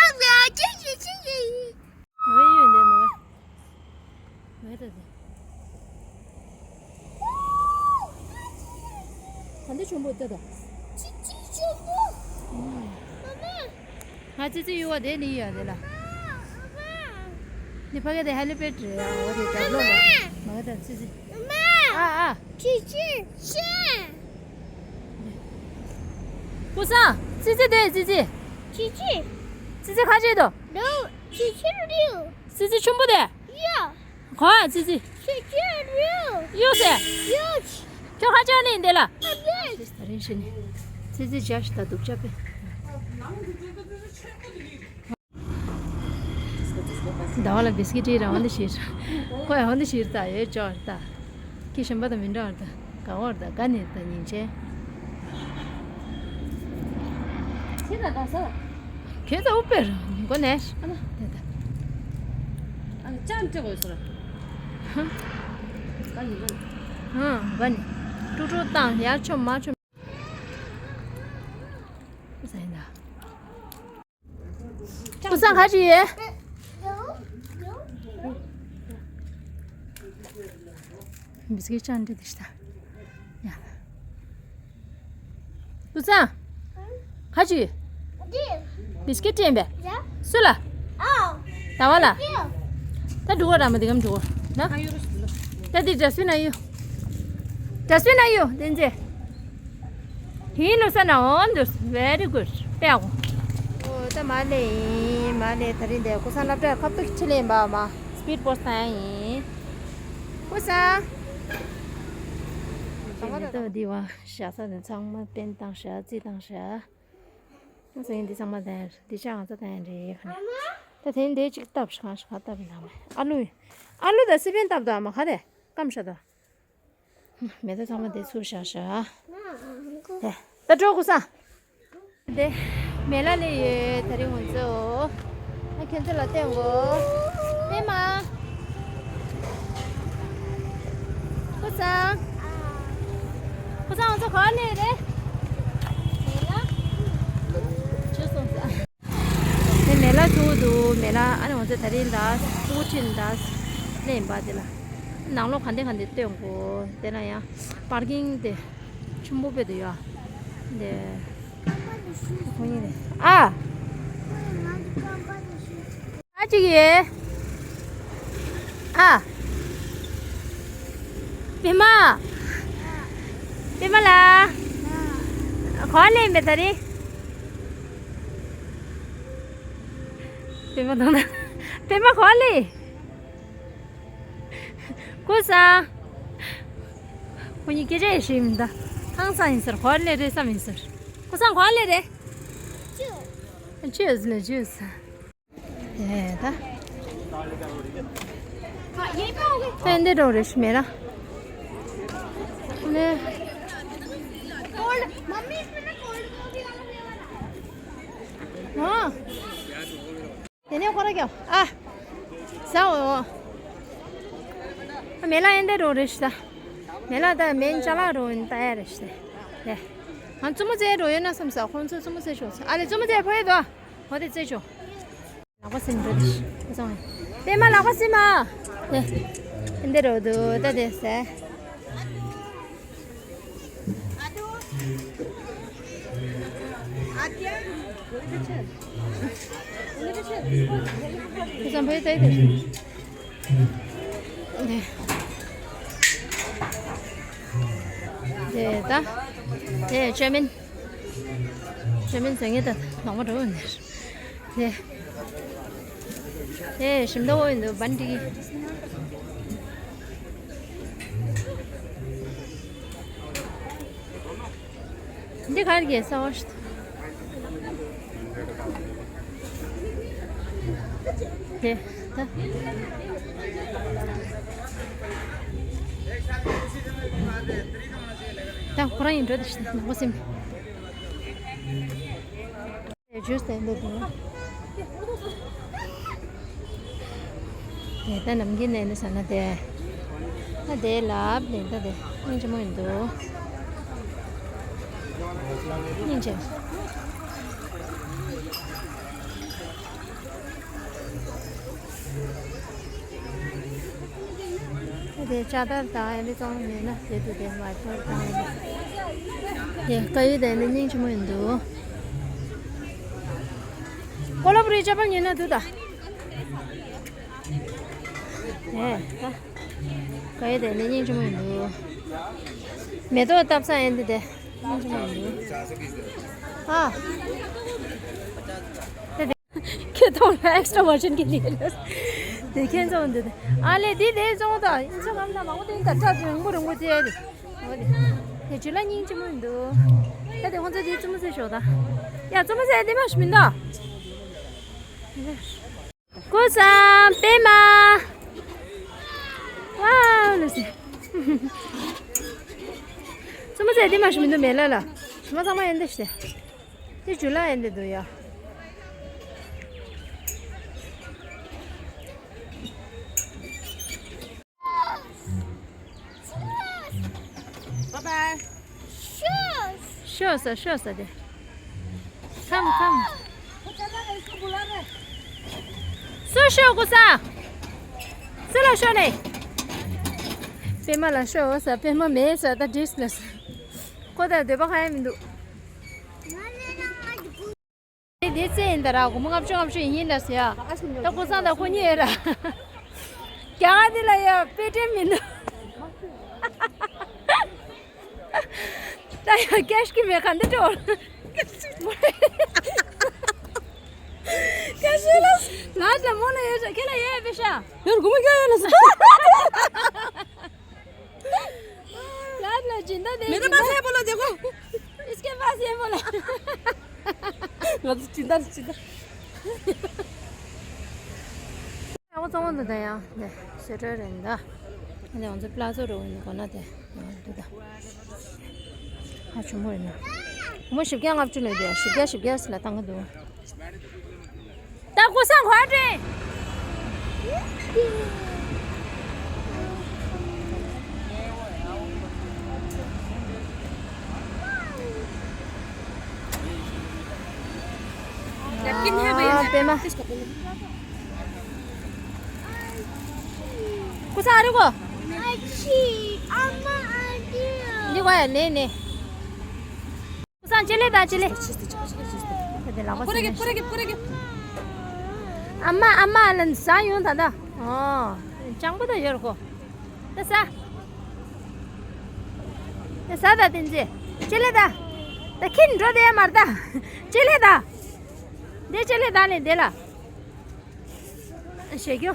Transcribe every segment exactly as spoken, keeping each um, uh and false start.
ཨ་ཝེ་ཅི་ཅི་ཅི་ཅི། ཝེ་ཡོད་འདི་མ་ག་མེད་ད་དེ། ད་འདི་ཆུང་པོ་ལྟོས་དང་། ཅི་ཅི་ཆུང་པོ། ཨ་མ། ང་ཙི་ཙི་ཡུ་བ་དེ་ནི་ཡ་དེ་ལ། ཨ་མ། འདི་ཕ་གི་དེ་ཧེ་ལི་པེད་རེད་ཡ། འོ་དེ་རྒྱབ་ལོགས་ལ། མ་ག་ད་ཙི་ཙི། ཨ་མ། ཨ་ཨ། ཅི་ཅི་ཅི། ཀུ་སང་། ཙི་ཙི་དེ་ཙི་ཙི། ཅི་ཅི། ཙི་ཙི་ཁ་ཅིག་དོ། ནོ། ཅི་ཅི་རེད། ཙི་ཙི་ཆུང་པོ་དེ། ཡ། གོ་ཨ་ཙི་ཙི། ཅི་ཅི་རེད། ཡོད་ཟེར། ཡོད། ཁྱོད་ཁ་ཅིག་ནི་འདི་ལ། ཨ་ཙི། ད་རིང་ཤི་ནི། ཙི་ཙི་ཇ་ཞིག་ད་སྡུག་ཅག་པས། ཟླ་བ་ལ་བིས་ཀི་ཊི་རང་དབང་དུ་བཞེས། ཁོ་ཡང་དབང་དུ་བཞེས་ད་ཡོད་ཅོག་ད། ཁྱི་གཞན་པ་དང་མི་འདྲ་བར་ད། དགའ་བར་ད་དགའ་ནི་ད་ཉིན་ཆེན། ཁྱི་ད་དགའ་ས། ཁྱོད་ད་ཨུ་པེ་ར་མགོ་ནས། ཨ་ན། དེ་ད། ཨ་ན་ཅང་ཏྲི་གོ་སོ་ར། ཧ། དགའ་ནི་ཧ། ཧ་དགའ་ནི། ཀྲུག་ཀྲུག་བཏང་ཡར་མཆོང་མར་མཆོང་། ཟ་ཡིན་ད། ཀུ་སང་ཁ་ཅིག་ཡོད། བིས་ཀི་ཊི་ཅང་འདྲི་དེ་ཤི་ད། ཡ། ཀུ་སང་། ཁ་ཅིག་ཡོད། བིས་ཀི་ཊི་སྟེར་བས། སུ་ལ། ཟླ་བ་ལ། ད་འགྲོ་གོ་ར་མ་འདི་གམ་འགྲོ་གོ་ན། ད་འདི་འདྲ་སུ་ན་ཡོད། འདྲ་སུ་ན་ཡོད་དེ་འདྲ། ཧི་ལོ་ས་ན་འོན་འདུག very good དཔེ་ཡག་པོ། ཨོ་ད་མ་ལེ་ཡིན་མ་ལེ། ད་རིང་དེ་ཀུ་སང་སློབ་གྲྭར་ཁ་ཐུག་ཁྲིད་ལེན་པ་མ་སི་པིཌ་པོ་སི་ཐང་ཡིན། ཀུ་སང་། ད་ང་ད་འདི་བ་ཞ་ས་ནས་ཚང་མ་པེན་བཏང་ཤག་རྩི་བཏང་ཤག་ང་ཚོ་ཡིན་འདི་ཚང་མ་ད་ཡིན་འདི་ཆ་ང་ཚོ་ད་ཡིན་རེད་ཁ་ནས། ད་དེ་འདི་གཅིག་བཏབ་ཤག་ཤག་བཏབ་ཡིན་ན་མ་ཨ་ལུ་ཡིན། ཨ་ལུ་ད་སི་པན་བཏབ་དོ་ཨ་མ་ག་རེ་སྐམ་ཤག་དོ། མེ་ཏོག་ཚང་མ་དེ་ཚུར་བཞག་བཞག་དེ་ད་འགྲོ་ཀུ་སང་། དེ་མེ་ལ་ལས་ཡོད་ད་རིང་ང་ཚོ། ཨ་ཁྱོད་ཚོ་ལ་བསྟན་གོ་པད་མ། ཀུ་སང་། ཀུ་སང་ང་ཚོ་ག་ནས་རེད། མེ་ལ། བྱོས་སོང་ཟེར། དེ་མེ་ལ་ཚུགས་འདུག་མེ་ལ་ཨ་ནི་ང་ཚོ་ད་རིང་ལ་སྐུ་ཕྲེང་ལ་སླེབས་པ་དེ་ལ། ནང་ལོགས་ག་འདྲ་ག་འདྲ་སྟོན་དགོས་དེ་ལ་ཡང་པར་ཀིང་དེ་ཆེན་པོ་དཔེ་དེ་ཡོད། དེ་ཁོ་གཉིས་ནས་ཨ། ཨ་ཅིག་ཡེ། ཨ། པད་མ། པད་མ་ལ། ག་ལེན་པའི་ད་རིང་། པད་མ་དང་ན། པད་མ་ག་པར་སླེབས། ཀུན་བཟང་། ཁོ་གཉིས་སྐད་ཆ་ཡང་བཤད་མི་འདུག་ཧང་སང་ཡིན་ཟེར། ག་པར་སླེབས་རེད་བསམ་ཡིན་ཟེར། ཀུན་བཟང་། ག་པར་སླེབས་རེད། ཅི་ཟེར་ལ་ཅི་ཟེར། དེ་ད། ཕན་བདེ་འགྲོ་རེ་ཞིག་མེད་ན། ནས། ཨ། དེ་ནས་ཁོ་ར་ཀྱོ། ཨ། ཟ་འོ། ཨ། མེ་ལ་ཨེ་འདྲ་རོ་རེ་ཤི་ད། མེ་ལ་ད་མེན་ཅ་ལག་རོ་ཨིན་ད་ཡ་རེ་ཤི་ད། ཡ། ང་བཙུན་མོ་བཙལ་འགྲོ་ཡོད་ན་བསམ་ས། ཁོང་ཚོ་བཙུན་མོ་བཙལ་ཤོག་ཨ་ལེ། བཙུན་མོ་བཙལ་ཕོ་ཡོད་དོ། འོ་དེ་བཙལ་ཤོག་ལག་པ་སེམས་འགྲོ་དེ་ཤི། ཨ་ཙང་། པད་མ་ལག་པ་སེམས་མ། ཡ། ཨེ་འདྲ་རོ་དུ་ད་དེ་ཟེར། དེ་ད། དེ་ཅོ་མིན། ཅོ་མིན་ཟེར་ངེས་ད་ནང་མ་འགྲོ་ནས། དེ། དེ་ཞིམ་ཏོག་ཡིན་འདུག་བན་ཏི། འདི་ག་རེ་གས་ས་བ་ཤི། དེ་ད། ད་ཁོ་རང་ཡིན་འགྲོ་དེ་ཤི་ནག་པོ་སེམས། ཇུས་དེ་འདི་དེ། དེ་ལྟ་ནམ་རྒྱུན་ནས་འདི་ཟ་ན་དེ། ད་དེ་ལབ་ནས་ད་དེ་སྙིང་རྗེ་མོ་ཡིན་འདུག་སྙིང་རྗེ། དེ་ལྕགས་དར་དང་ཨ་ནི་གཙང་མིན་ན་དེ་དུ་དེ་མ་ཐོར་དང་། དེ་དཀར་ཡོལ་དེ་ནི་སྙིང་རྗེ་མོ་ཡིན་འདུག་ཀོ་ལ་པུ་རི་ཅ་པལ་ཉོས་ན་འདུག་ད། ཨེ་ད། དཀར་ཡོལ་དེ་ནི་སྙིང་རྗེ་མོ་ཡིན་འདུག་མེ་ཏོག་བཏབ་ས་ཨེ་འདི་དེ་སྙིང་རྗེ་མོ་ཡིན་འདུག་ཨ། དེ་དེ། ཁྱེད་ཐོག་ལ་ཨེག་སི་ཊ་ར་ཝར་ཤན་གྱི་ལས་རེད། དེ་ཁྱེད་ཚོ་འདི་དེ། ཨ་ལེ་འདི་དེ་ཚོ་ད་ཡིན་ཚོ་གམ་ད་མང་པོ་དེ་ད་ཁྲ་རིང་པོ་རིང་པོ་དེ་རེད། འོ་དེ། དེ་ཇུ་ལ་སྙིང་རྗེ་མོ་འདུག་ད་དེ་ཁོང་ཚོ་དེ་བཙུན་མོ་ཟེར་ཤོག་ད། ཡ་བཙུན་མོ་ཟེར་དེ་མ་ཤི་མིན་ད། ཀུན་བཟང་པད་མ། ཝའོ་ལོ་ཟེར། བཙུན་མོ་ཟེར་དེ་མ་ཤི་མིན་འདུག་མེ་ལ་ལ། ཞི་མ་ཚང་མ་ཡན་དེ་ཤི། དེ་ཇུ་ལ་ཡན་དེ་འདུག་ཡ། Bye bye. ཤོག་ས་ཤོག་ས་དེ། Come, come. སུ་ཤོག་གོ་ས། སུ་ལ་ཤོག་ནས། པད་མ་ལ་ཤོག་ས། པད་མ་མེད་ས་ད་ཌིས་ལ་ས། ཁོ་ད་འདོད་པ་ཁ་ཡ་མི་འདུག་དེ་རྩེ་ཡིན་ད་ར། སྒོར་མོ་ལྔ་བཅུ་ལྔ་བཅུ་ཡིན་ཡིན་ད་ཟེར་ཡ། ད་ཁོ་ཚང་ད་ཁོ་གཉིས་ཡོད་ར། རྒྱ་གར་འདི་ལ་ཡ་པེ་ཊི་ཨེམ་མི་འདུག་ད་ཡ་ཀེཤ་གི་མེད་ག་འདི་འགྲོ། ཀེཤ་ལ་ལ་ད་མོ་ལ་ཡོད་ཤ་ཁྱེད་ལ་ཡོད་པེ་ཤ། ཡོད་སྒོར་མོ་ཀྱང་ཡོད་ལ་ཟེར། ལ་ལ་སྦྱིན་བདག་དེ། मेरे पास है बोलो देखो। इसके पास है बोलो। ང་ཚོ་སྦྱིན་བདག་སྦྱིན་བདག་ཨ་ཁོ་ཚང་མ་འདུག་ད་ཡང་དེ་སེ་ཊལ་རེད་ད། ཨ་ནི་ང་ཚོ་པ་ལ་ཛོ་རུ་ཡིན་གོ་ན་དེ་ཡང་འདུག་ད། ཧ་ཆུང་མོ་ཡིན་ན། སྒོར་མོ་བཞི་བརྒྱ་ལྔ་བཅུ་ལོས་དེ་བཞི་བརྒྱ་བཞི་བརྒྱ་ཟེར་ལ་བཏང་གི་འདུག་ད་ཀོ་སང་གོ་ཨ་ཏྲེ། ཡ་ཀིན་ཧེ་བེ། ཨ་པད་མ། ཀོ་སང་ཨ་རེ་གོ། འདི་གོ་ཡ་ནེ་ནེ། ཀོ་སང་ཅི་ལེ་ད་ཅི་ལེ། ད་དེ་ལག་པ་ཀུ་རེ་གི་ཀུ་རེ་གི་ཀུ་རེ་གི། ཨ་མ་ཨ་མ་ལ་ཟ་ཡོང་ད་ད། ཨོ། ཅང་པོ་ད་ཡོད་ར་ཁོ། ད་ཟ། ད་ཟ་ད་དེ་ཚེ། ཅི་ལེ་ད། ད་ཁྱིམ་འགྲོ་དེ་ཡ་མར་ད། ཅི་ལེ་ད། དེ་ཅི་ལེ་ད་ནི་དེ་ལ། བྱེད་རྒྱུ།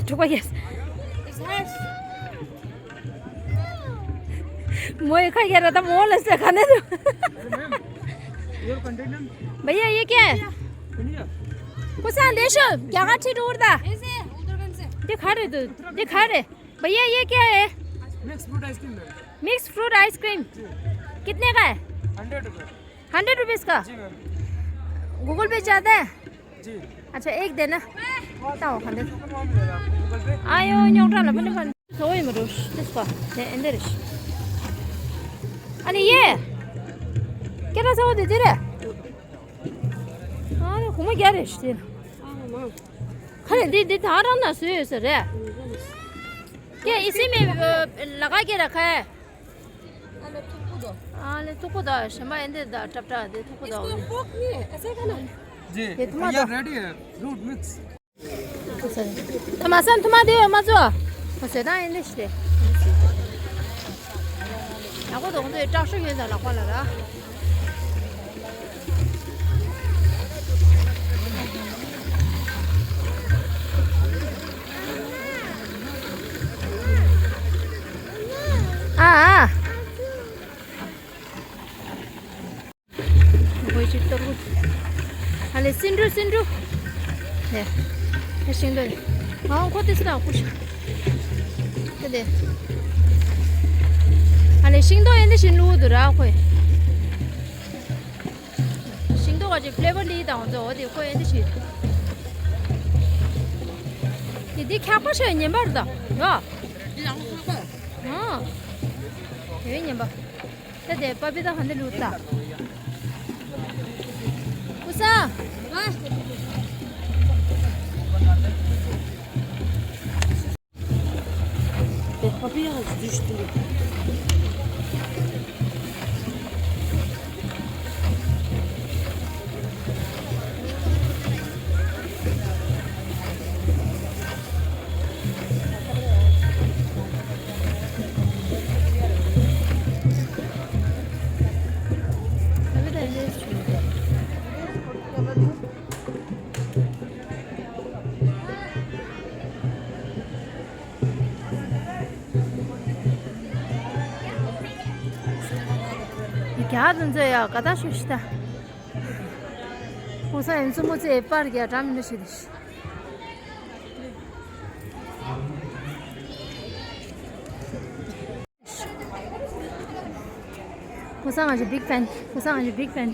འཁྲུག་པ་ཡས། མོ་ཡི་ཁ་ཡར་ར་ད་མོ་ལ་ཟེར་ག་ནས་འདུག भैया, ये क्या है? कुछ अंदेशो, क्या का ठीक उड़दा? ऐसे, उधर कौन से? दिखा रहे तू, दिखा रहे। भैया, ये क्या है? Mix fruit ice cream, ma'am. Mix fruit ice cream. जी। कितने का है? Hundred rupees. हंड्रेड रुपीज़ का? जी, मैम। गूगल पे ज़्यादा है? जी। अच्छा, एक देना। ताओ, खाने। गूगल पे। आयो, न्योटा ला, बने, बने। सोई मरुश, त्यसको। ने, एन्देरिश। अनि ये? केटा छ, उदे, दिरे? अँ, खुमा ग्यारेश, दिरे। खरे, दि, दि, धारा ना, सुयो, सरे। क्या इसी में, अ, लगा के रखा है? अ, ले, तुको दो, शमा एंदे दा, टपटा दे, तुको दो। इसको फोक नहीं है, ऐसे खाना है। जी, ये तुम्हारा ये रेडी है, fruit mix. ད་མ་སང་ཐུ་མ་དེ་ཡོད་མ་ཚོ། ཁོ་ཟེར་དང་ཡིན་ལེ་ཤི་ལེ། ཡག་པོ་འདུག་ཁོ་ཚོས་སྐྲག་ཤོས་ཡོད་ད་ལག་པ་ལ་ར། ཨ་ཨ། ཁོ་ཅིག་གཏོར་གོ། ཨ་ལེ་སིན་འབྲུ་སིན་འབྲུ། ནེ། ཨ་ཤིང་ཏོག་ཨ་ཁོ་དེ་སུ་དང་ཁུ་ཤ། ཁོ་དེ། ཨ་ལེ་ཤིང་ཏོག་ཡིན་དེ་ཤིན་ལུ་དུ་ར་ཁོས། ཤིང་ཏོག་ག་ཅིག་ཕླེ་བར་ལི་དང་འོ་དེ་ཁོ་ཡིན་དེ་ཤི། དེ་དེ་ཁྱག་པ་ཤ་ཉན་པར་ད་ཡ། ཨ། དེ་ཉན་པ། ད་དེ་པ་པི་ཏ་ག་འདི་ལུག་ལྟ། ཀུ་ས། རྒྱ་དུ་འཛོལ་ཡག་ག་ད་ཤོད་ཤི་ད། ཁོང་ས་ཡིན་ཙུ་མོ་ཙེ་པར་རྒྱ་གྲམ་མི་ཤི་དི་ཤི། ཁོང་ས་ང་ཞི་big fan། ཁོང་ས་ང་ཞི་big fan།